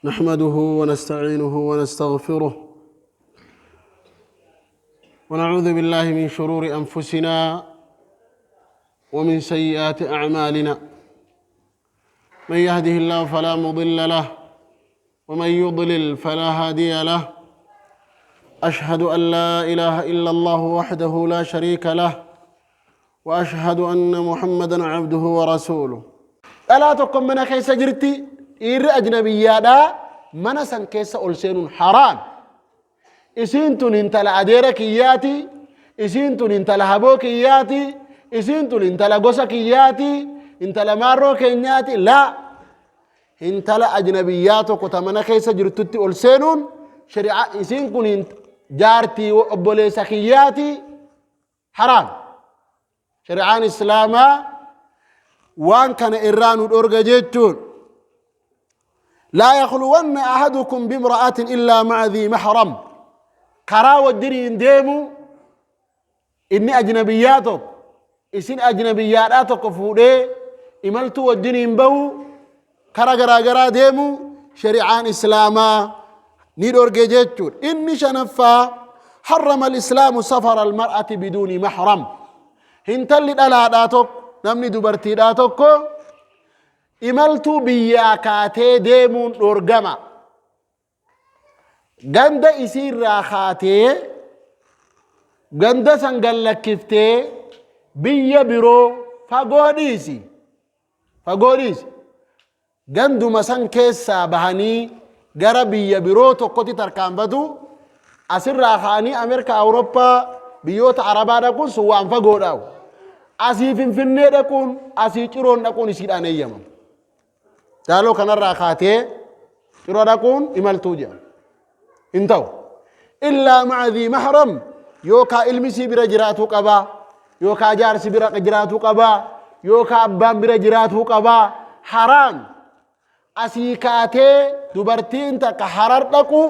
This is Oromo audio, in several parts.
نحمده ونستعينه ونستغفره، ونعوذ بالله من شرور أنفسنا ومن سيئات أعمالنا. من يهده الله فلا مضل له، ومن يضلل فلا هادي له. أشهد أن لا إله إلا الله وحده لا شريك له، وأشهد أن محمدا عبده ورسوله. Dhalaa tokko mana keessa jirti, dhiirri ajnabiyyaadhaa mana san keessa ol seenuun haraam. Isiin tun intala adeera kiyyaati, isiin tun intala haboo kiyyaati, isiin tun intala gosa kiyyaati, intala maarroo keenyaati. Laa, intala ajnabiyyaa tokko ta mana keessa jirtutti ol seenuun shari'aa, isiin kun jaartii obboleessa kiyyaati, haraam. Shari'aan Islaamaa waan kana irraa nu dhorga jechuun. Laa yakhluwanna ahadukum bimra'atin illaa ma'a dhii mahram. Karaa wajjiniin deemu, inni ajnabiyyaa tokko isin ajnabiyyaadhaa tokko fuudhee imaltuu wajjiniin bahu, kara garaagaraa deemu, shari'aan Islaamaa ni dhorge jechuudha. Inni shanaffaa, harrama al-islaamu safara al-mar'ati biduuni mahram. Hintalli dhalaadhaa tokko, namni dubartiidhaa tokko imaltuu biyyaa kaatee deemuun dhorgama. Ganda isiirraa kaatee, ganda san gallakkiftee biyya biroo fagoo dhiisi. Fagoo dhiisi. Ganduma san keessaa bahanii gara biyya biroo tokkotti tarkaanfatu, asirraa ka'anii Ameerikaa, Awurooppaa, biyyoota Arabaa dhaquun sun waan fagoodha. Asii Finfinnee dhaquun, asii Ciroon dhaquun isiidhaan eeyyamama. Daaloo kanarraa kaatee Ciroo dhaquun imaltuu jedhama. Hin ta'u. Illaa ma'a dhii mahram, yookaa ilmi isii bira jiraatuu qabaa, yookaa jaarsi bira jiraatuu qabaa, yookaa abbaan bira jiraatuu qabaa. Haraam. Asii kaatee dubartiin takka Harar dhaqu,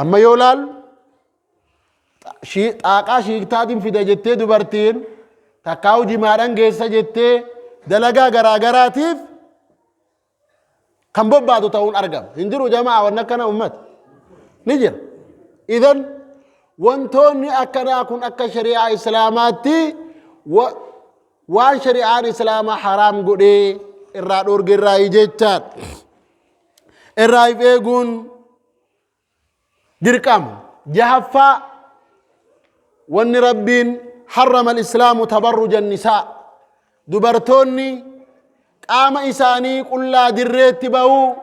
amma yoo laallu xaaqaa shiiktaatiin fida jettee, dubartiin takkaa hojimaadhaan geessa jettee dalagaa garaagaraatiif kan bobbaatu ta'uun argama. Hin jiru jamaa wanni akkana ummata? Ni jira. Idan wantoonni akkanaa kun akka shari'aa Islaamaatti waan shari'aan Islaamaa haraam godhee irraa dhoorge irraa jechaadha. Irraa if eeguun dirqama. Jahaffaa, wanni Rabbiin harrama al-islaamu tabarruja nisaa. Dubartoonni qaama isaanii qullaa dirreetti ba'uu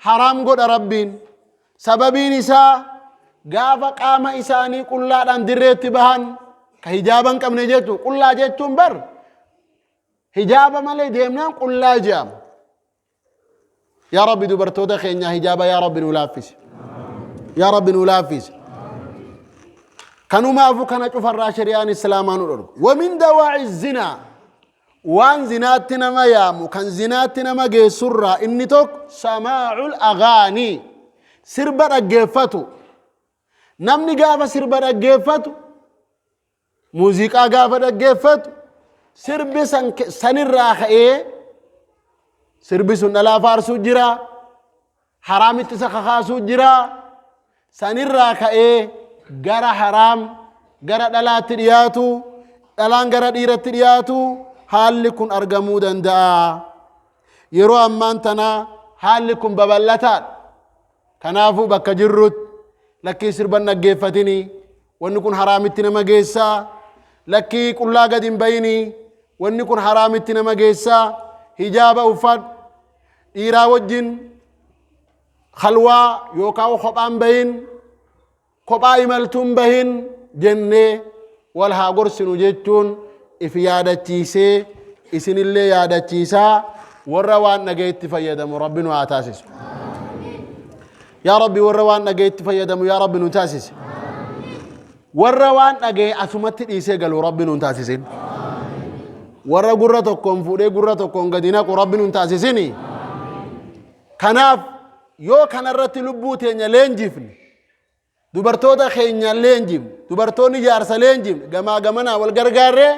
haraam godha Rabbiin. Sababiin isaa, gaafa qaama isaanii qullaadhaan dirreetti bahan, ka hijaaba hin qabne jechuun, qullaa jechuun bar hijaaba malee deemnaan qullaa jedhama. Yaa Rabbi, dubartoota keenya hijaaba yaa Rabbi nu laaffisi. Yaa Rabbi, nu laaffisi. Kanumaafu kana cufarraa shari'aan Islaamaa nu dhorgu. Wamin dawaa'i zinaa, waan zinaatti nama yaamu, kan zinaatti nama geessurraa inni tokko samaa'ul agaanii, sirba dhaggeeffatu. Namni gaafa sirba dhaggeeffatu, muuziqaa gaafa dhaggeeffatu, sirbi sanirraa ka'ee sirbi sun dhalaa faarsuu jira, haraamitti isa kakaasuu jira. Sanirraa ka'ee gara haraam, gara dhalaatti dhiyaatu, dhalaan gara dhiiratti dhiyaatu, haalli kun argamuu danda'a. Yeroo ammaan tana haalli kun babal'ataadha. Kanaafuu bakka jirrutti lakkii, sirban dhaggeeffatini, wanni kun haraamitti nama geessaa. Lakkii, qullaa gad hin bayini, wanni kun haraamitti nama geessaa. Hijaaba uffadhu, dhiiraa wajjin khalwaa yookaan kophaan bahin, kophaa imaltuun bahin jennee wal haa gorsinu jechuun if yaadachiisee isinillee yaadachiisaa, warra waan dhagayetti fayyadamu Rabbi nu haa taasisu. Yaa Rabbi, warra waan dhagayetti fayyadamu yaa Rabbi nu taasisi. Warra waan dhagaye asumatti dhiisee galu Rabbi nu taasisin. Warra gurra tokkoon fuudhee gurra tokkoon gadi naqu Rabbi nu taasisini. Kanaaf yoo kanarratti lubbuu teenya leenjifne, dubartoota keenya leenjifne, dubartoonni jaarsa leenjifne, gamaa gamanaa wal gargaarree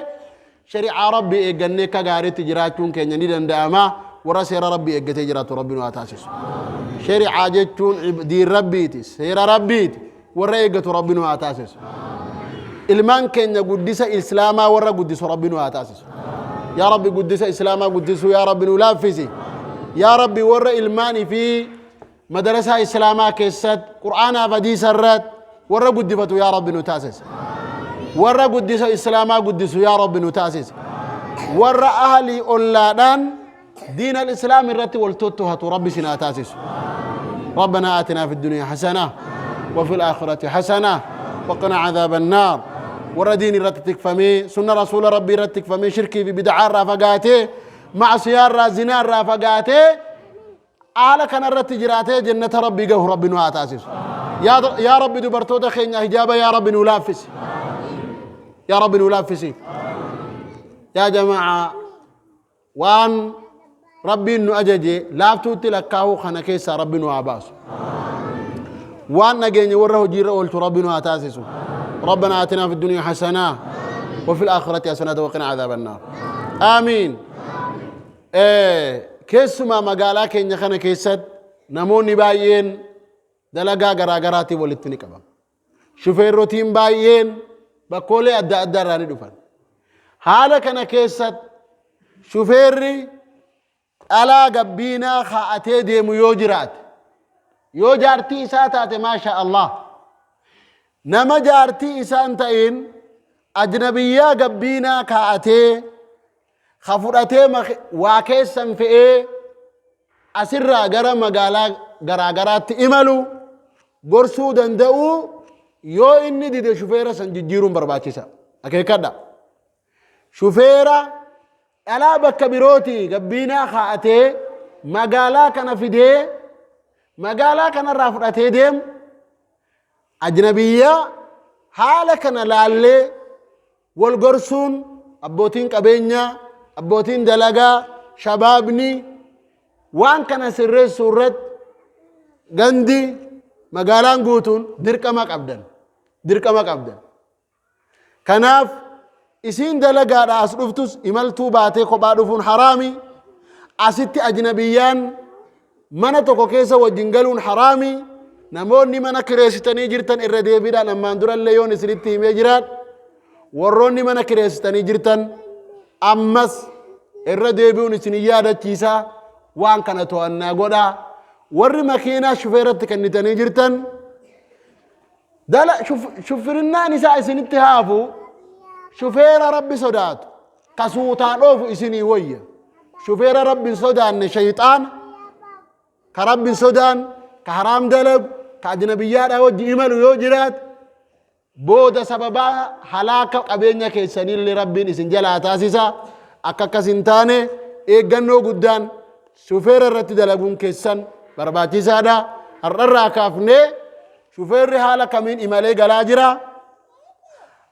shari'aa Rabbi eeggannee akka gaariitti jiraachuun keenya ni danda'ama. Warra seera Rabbii eeggatee jiraatu Rabbi nu haa taasisu. Shari'aa jechuun diin Rabbiiti, seera Rabbiiti. Warra eeggatu Rabbi nu haa taasisu. Ilmaan keenya guddisa Islaamaa warra guddisu Rabbi nu haa taasisu. Yaa Rabbi, guddisa Islaamaa guddisuu yaa Rabbi nu laaffisi. Yaa Rabbi, warra ilmaanii fi madarasaa Islaamaa keessatti Qur'aanaaf hadiisa irratti warra guddifatu yaa Rabbi nu taasisi. Warra guddisa Islaamaa guddisu yaa Rabbi nu taasisi. Warra ahlii ollaadhaan diin al-Islaam irratti wal tottohatu Rabbi sin haa taasisu. ربنا آتنا في الدنيا حسنة وفي الآخرة حسنة وقنا عذاب النار. Warra diin irratti tikfamee, sunna rasuula Rabbii irratti tikfamee, shirkii fi bid'aa irraa fagaatee, macsiyaa irraa, zinaa irraa fagaatee, haala kana irratti jiraatee jannata Rabbii gahu Rabbi nu haa taasisu. Yaa Rabbi, dubartoota keenya hijaaba yaa Rabbi nu laaffisi. Yaa Rabbi nu laaffisi. Yaa jamaa, waan Rabbiin nu ajaje laaftuutti lakkaa'uu kana keessaa Rabbi nu haa baasu. Waan dhageenya warra hojiirra oolchu Rabbi nu haa taasisu. ربنا آتنا في الدنيا حسنة وفي الآخرة حسنة وقنا عذاب النار. آمين. Keessumaa magaalaa keenya kana keessatti namoonni baay'een dalagaa garaa garaatiin walitti ni qabamu. Shufeerrotiin baay'een bakkoolee adda addaa irraa ni dhufan. Haala kana keessatti shufeerri dhalaa gabbiinaa kaa'atee deemu yoo jiraate, yoo jaartii isaa taate, maasha Allah, nama jaartii isaan ta'in ajnabiyyaa gabbiinaa kaa'atee ka fudhatee waa keessan fe'ee asirraa gara magaalaa garaagaraatti imalu gorsuu danda'u, yoo inni dide shufeera san jijjiiruun barbaachisa. Akeekkadha. Shufeera dhalaa bakka birootii gabbiinaa kaa'atee magaalaa kana fidee magaalaa kanarraa fudhatee deemu, ajnabiyyaa haala kana laallee wal gorsuun, abbootiin qabeenyaa, abbootiin dalagaa, shabaabni waan kana sirreessuu irratti gandi magaalaan guutuun dirqama qabdan, dirqama qabdan. Kanaaf isiin dalagaadha as dhuftus, imaltuu baatee kophaa dhufuun haraami. Asitti ajnabiyyaan mana tokko keessa wajjin galuun haraami. Namoonni mana kireessitanii jirtan, irra deebiidhaan ammaan durallee yoon isinitti himee jiraadh, warroonni mana kireessitanii jirtan ammas irra deebi'uun isin yaadachiisa, waan kana to'annaa godhaa. Warri makiinaa shufeeratti kennitanii jirtan, dala shufirinnaan isaa isinitti haafu, shufeera Rabbi sodaatu ka suutaa dhoofu isinii wayya. Shufeera Rabbi hin sodaanne, shayxaana ka Rabbi hin sodaan, ka haraam dalagu, ka ajnabiyyaadha wajji imalu yoo jiraate, booda sababaa halaaka qabeenya keessaniillee Rabbiin isin jalaa taasisa. Akka akkas hin taane eeggannoo guddaan shufeera irratti dalaguun keessan barbaachisaadha. Har'arraa kaafnee shufeerri haala kamiin imalee galaa jira,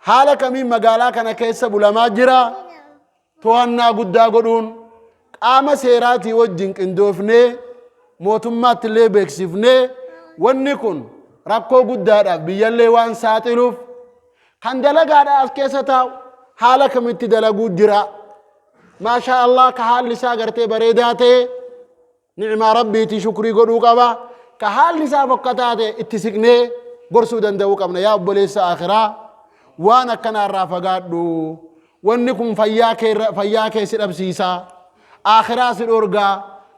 haala kamiin magaalaa kana keessa bulamaa jira, to'annaa guddaa godhuun qaama seeraatii wajjin qindoofnee mootummaatti illee beeksifnee, wanni kun rakkoo guddaadhaaf biyyallee waan saaxiluuf, kan dalagaadha as keessa taa'u haala kamitti dalaguu jira, maashaa Allah, ka haalli isaa gartee bareedaa ta'e ni'maa Rabbiitii shukrii godhuu qaba, ka haalli isaa fokkataa ta'e itti siqnee gorsuu danda'uu qabna. Yaa obboleessa akhiraa, waan akkanaa irraa fagaadhu, wanni kun fayyaa kee si dhabsiisa, akhiraa si dhorgaa,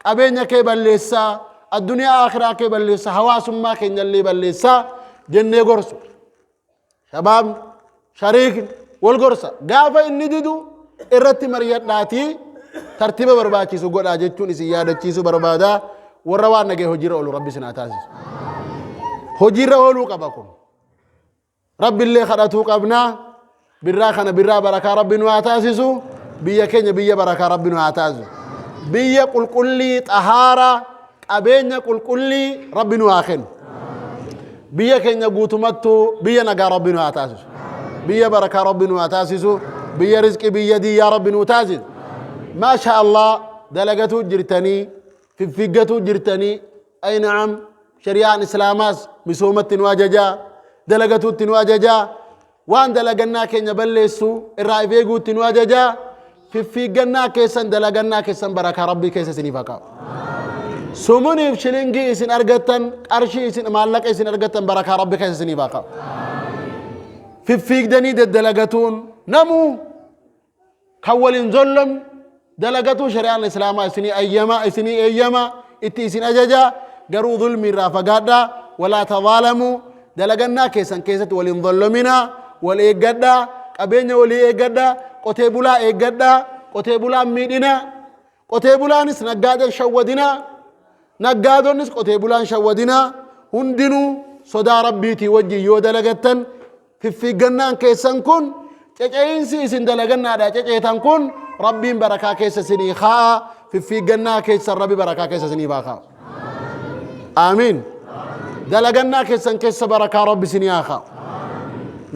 qabeenya kee balleessaa, addunyaa akhiraa kee balleessa, hawaasummaa keenyallee balleessaa jennee gorsu. Shabaab shariikni wal gorsa. Gaafa inni didu irratti mari'adhaatii tartiiba barbaachisu godhaa jechuun isin yaadachiisuu barbaada. Warra waan nagee hojiirra oolu Rabbi isin haa taasisu. Hojiirra ooluu qaba kun. Rabbi illee kadhatuu qabna. Birraa kana birraa barakaa Rabbi nu haa taasisu. Biyya keenya biyya barakaa Rabbi nu haa taasisu. Biyya qulqullii, xahaaraa, qabeenya qulqullii Rabbi nu haa kennu. Biyya keenya guutumattuu biyya nagaa Rabbi nu haa taasisu. Biyya barakaa Rabbi nu haa taasisu. Biyya rizqii, biyya diyyaa Rabbi nu taasisu. Maasha Allah, dalagatuu jirtanii, fiffiiggatuu jirtanii, ay na'am, shari'aan Islaamaas misoomatti nu ajajaa, dalagatuutti nu ajajaa, waan dalagannaa keenya balleessu irraa if eeguutti nu ajajaa. Fiffiiggannaa keessan, dalagannaa keessan barakaa Rabbii keessa isiniif haa kaa'u. Sumuniif shilingii isin argattan, qarshii isin, maallaqa isin argattan barakaa Rabbi keessa isiniif haa kaa'u. Fiffiigdanii daddalagatuun namuu kan waliin zollomne dalagatuu shari'aan islaamaa isinii ayyama, isinii eeyyama, itti isin ajaja. Garuu zulmii irraa fagaadhaa. Walaa tadaalamuu. Dalagannaa keessan keessatti waliin zollominaa, wal eeggadhaa, qabeenya walii eeggadhaa, qotee bulaa eeggadhaa, qotee bulaan miidhinaa, qotee bulaanis naggaadeen shawwadinaa, naggaadonnis qotee bulaan shawwadinaa. Hundinuu sodaa Rabbiitii wajjin yoo dalagattan, fiffiiggannaan keessan kun, cece'iinsi isin dalagannaadha ceceetan kun, Rabbiin barakaa keessa isinii kaa'a. Fiffiiggannaa keessan Rabbi barakaa keessa isinii haa kaa'u. Aamiin. Dalagannaa keessan keessa barakaa Rabbi isinii haa kaa'u.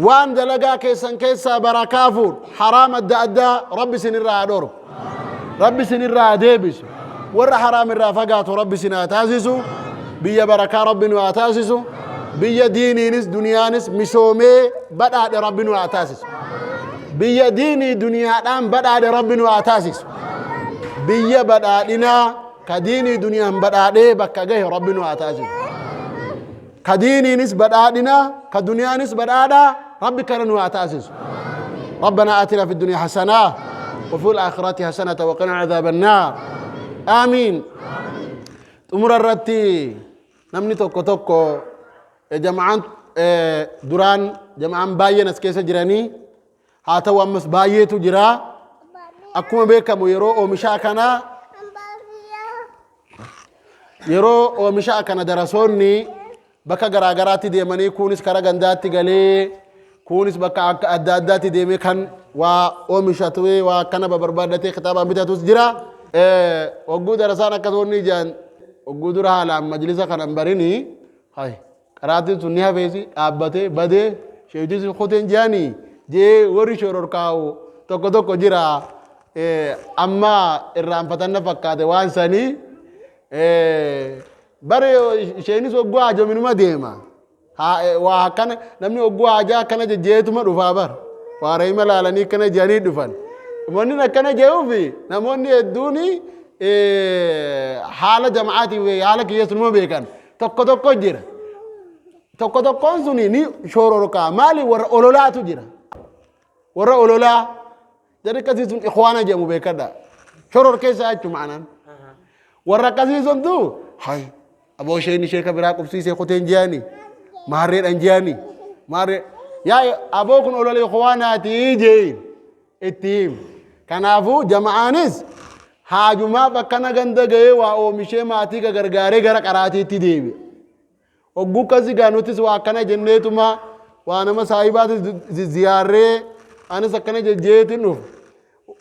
Waan dalagaa keessan keessaa barakaa fuudhu, haraam adda addaa, Rabbi isinirraa haa dhorku, Rabbi isinirraa haa deebisu. Warra haraam irraa fagaatu Rabbi isin haa taasisu. Biyya barakaa Rabbi nu haa taasisu. Biyya diiniinis duniyaanis misoomee badhaadhe Rabbi nu haa taasisu. Biyya diinii duniyaadhaan badhaadhe Rabbi nu haa taasisu. Biyya badhaadhinaa ka diinii duniyaan badhaadhee bakka gahe Rabbi nu haa taasisu. Ka diiniinis badhaadhinaa, ka duniyaanis badhaadhaa, Rabbi kana nu haa taasisu. ربنا آتنا في الدنيا حسنة وفي الآخرة حسنة وقنا عذاب النار، آمين. Xumura irratti namni tokko tokko, jama'aan duraan jama'aan baay'een as keessa jiranii haa ta'u, ammas baay'eetu jira. Akkuma beekamu yeroo oomishaa kana darasoonni bakka garaa garaatti deemanii, kunis kara gandaatti galee, kunis bakka akka adda addaatti deemee kan waa oomishatu, waa akkana barbaaddatee kitaabaan bitatus jira. Hogguu darasaan akkasumas ijaan hogguu dura haalaan majlisa kanan barini hay qaraatiin sun ni hafeesi dhaabbatee badee sheetii sun kuteen ji'anii jee warri shororkaa'u tokko tokko jira. Amma irraanfatanna fakkaate waan sanii. Bare isheenis hogguu haajominuma deema. Waa akkana namni hogguu haajaa akkana jejjeetuma dhufaa bar. Waa reema laalanii akkana jedhanii dhufan. Wanni akkana jedhuufi namoonni hedduun haala jama'aatii haala kiyyeessunuma beekan tokko tokko jira. Tokko tokkoon suni ni shororkaa. Maali? Warra ololaatu jira. Warra ololaa jarri akkasii sun ikhwaana jedhamu, beekadha. Shoror keessaa jechuun ma'anaan. Warra akkasii suntu hay aboo isheen ishee ka biraa qubsiisee kuteen je'anii maarreedhaan je'anii maarree yaa aboo kun olola ikhwaanaatii jeen itti himi. Kanaafuu jama'aanis haajumaaf akkana ganda ga'ee waa oomishee maatii gargaaree gara qaraatiitti deebi'a. Hogguu akkasii gaa nutis waa akkana jenneetuma waa nama saahibaatis ziyaarree anis akkana jejjeetiin dhufu.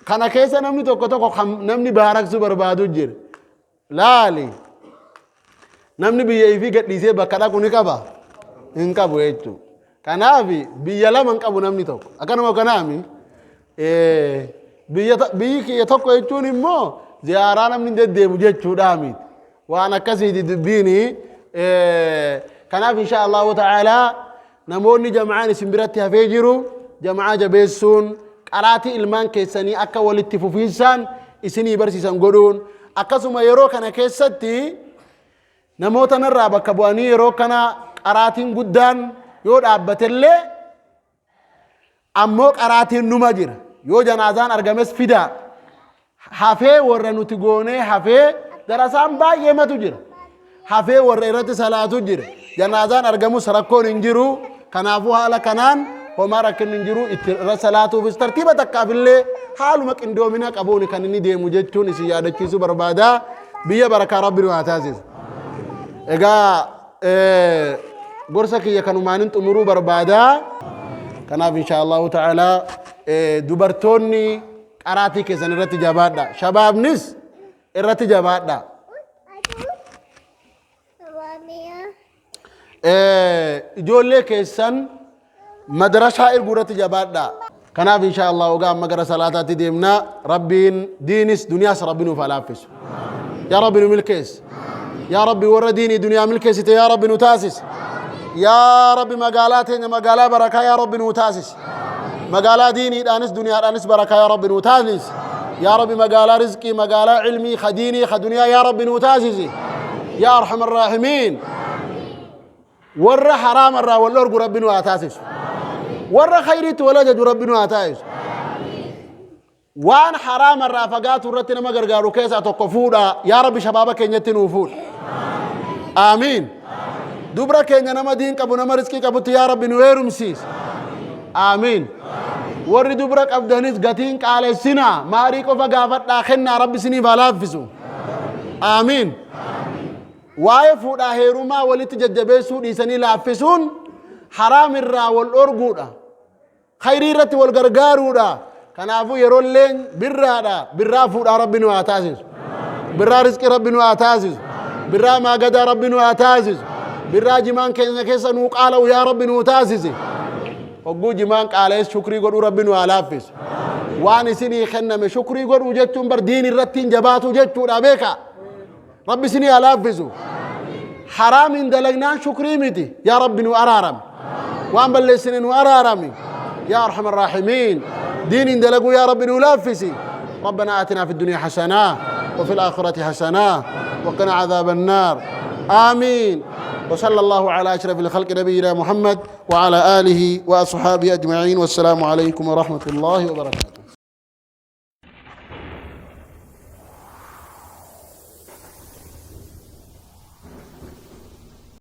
Kana keessa namni tokko tokko kan namni baaraksuu barbaadu jira. Laali, namni biyya ifii gadhiisee bakka dhaqu ni qaba? Hin qabu jechuudha. Kanaaf biyya lama hin qabu namni tokko. Akkanuma kanaami biyya biyyi kiyya tokko jechuun immoo ziyaaraa namni hin deddeemu jechuudha miti. Waan akkasiiti dubbiini. Kanaaf insha Allahu ta'aalaa namoonni jama'aan isin biratti hafee jiru jama'aa jabeessuun, qaraatii ilmaan keessanii akka walitti fufiinsaan isinii barsiisan godhuun, akkasuma yeroo kana keessatti namoota narraa bakka bu'anii yeroo kana qaraatiin guddaan yoo dhaabbatellee ammoo qaraatiin numa jira. Yoo janaazaan argames fidaa. Hafee warra nuti goonee hafee darasaan baay'eematu jira. Hafee warra irratti salaatu jira. Janaazaan argamus rakkoon hin jiru. Kanaafuu haala kanaan homaa rakkinni hin jiru. Itti irra salaatuufis tartiiba takkaafillee haaluma qindoomina qabuun kan inni deemu jechuun isin yaadachiisuu barbaada. Biyya barakaa Rabbi nu haa taasisu. Egaa gorsa kiyya kanumaanin xumuruu barbaada. Kanaaf insha Allahu ta'ala dubartoonni qaraatii keessan irratti jabaadha. Shabaabnis irratti jabaadha. Ijoollee keessan madrasaa erguu irratti jabaadha. Kanaaf insha Allah ogaa amma gara salaataatti deemna. Rabbiin diinis duniyaas Rabbi nuuf haa laaffisu. Yaa Rabbi, nu milkeessi. Yaa Rabbi, warra diinii duniyaa milkeessite yaa Rabbi nu taasisi. Yaa Rabbi, magaalaa teenya magaalaa barakaa yaa Rabbi nu taasisi. Magaalaa diiniidhaanis duniyaadhaanis barakaa yaa Rabbi nu taasisi. Yaa Rabbi, magaalaa rizqii, magaalaa ilmii, ka diinii, ka duniyaa yaa Rabbi nuu taasisi. Yaa arhamar raahimiin, warra haraama irraa wal dhorgu Rabbi nu haa taasisu. Warra khayriitti wal ajaju Rabbi nu haa taasisu. Waan haraama irraa fagaatu irratti nama gargaaru keessaa tokko fuudha. Yaa Rabbi, shabaaba keenyatti nuu fuudha. Aamiin. Dubra keenya nama diin qabu, nama rizqii qabutti yaa Rabbi nu heerumsiis. Aamiin. Warri dubra qabdanis gatiin qaalessinaa, maarii qofa gaafadhaa kennaa. Rabbi isiniif haa laaffisu. Aamiin. Waa'ee fuudhaa heerumaa walitti jajjabeessuu dhiisanii laaffisuun haraam irraa wal dhorguudha, khayrii irratti wal gargaaruudha. Kanaafuu yeroolleen birraadha. Birraa fuudhaa Rabbi nu haa taasisu. Birraa rizqii Rabbi nu haa taasisu. Birraa maagadaa Rabbi nu haa taasisu. Birraa jimaan keenya keessa nuu qaala'u yaa Rabbi nuu taasisi. Hogguu jimaan qaala'es shukrii godhuu Rabbi nu haa laaffisu. Waan isinii kenname shukrii godhuu jechuun bar diin irratti hin jabaatu jechuudha, beeka. Rabbi isinii haa laaffisu. Haraam hin dalagnaan shukrii miti. Yaa Rabbi nu araarami. Waan balleessine nu araarami. Yaa arhamar raahimiin, diin hin dalaguu yaa Rabbi nu laaffisi. ربنا آتنا في الدنيا حسنة وفي الآخرة حسنة وقنا عذاب النار. آمين. وصلى الله على أشرف الخلق نبينا محمد وعلى آله وأصحابه أجمعين، والسلام عليكم ورحمة الله وبركاته.